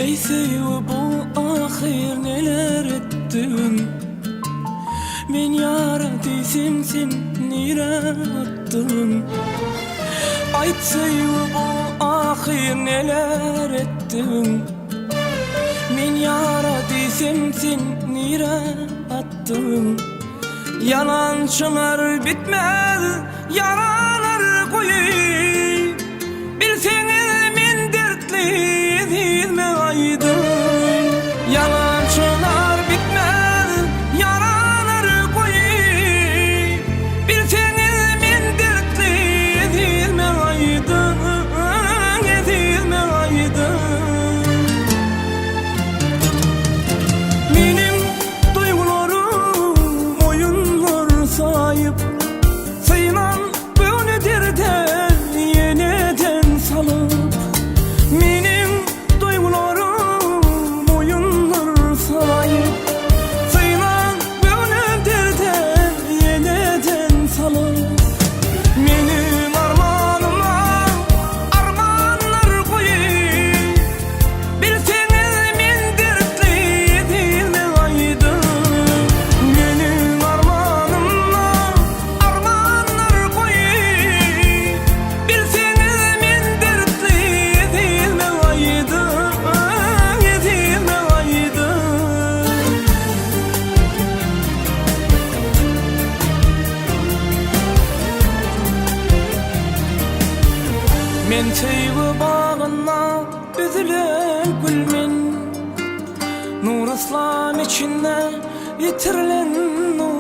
Eý söýgi bu ahyr neler etdiň Men ýara diýsem sen nirä atdyň Aýt söýgi bu ahyr neler etdiň Men ýara diýsem sen nirä atdyň Ýalançylar bitmez ýaralar goýy Bilseňiz men dertli ezizme aýdyň Ýalançylar bitmez ýaralar goýy Bilseňiz men dertli ezizme aýdyň Ezizme aýdyň Meniň Duýgularym oýunlar saýyp, Synan göwni derde ýeneden salyp. Meniň duýgularym oýunlar saýyp, Synan göwni derde ýeneden salyp. Meniň armanyma armanlar goýup, Bilseňiz men dertli ezizme aýdyň Meniň armanymda armanlar goýy Bilseňiz men dertli ezizme aýdyň Ezizme aýdyň. Men söýgi bagynda Üzülen gül men Nur yslam içinde ýitirilen nur.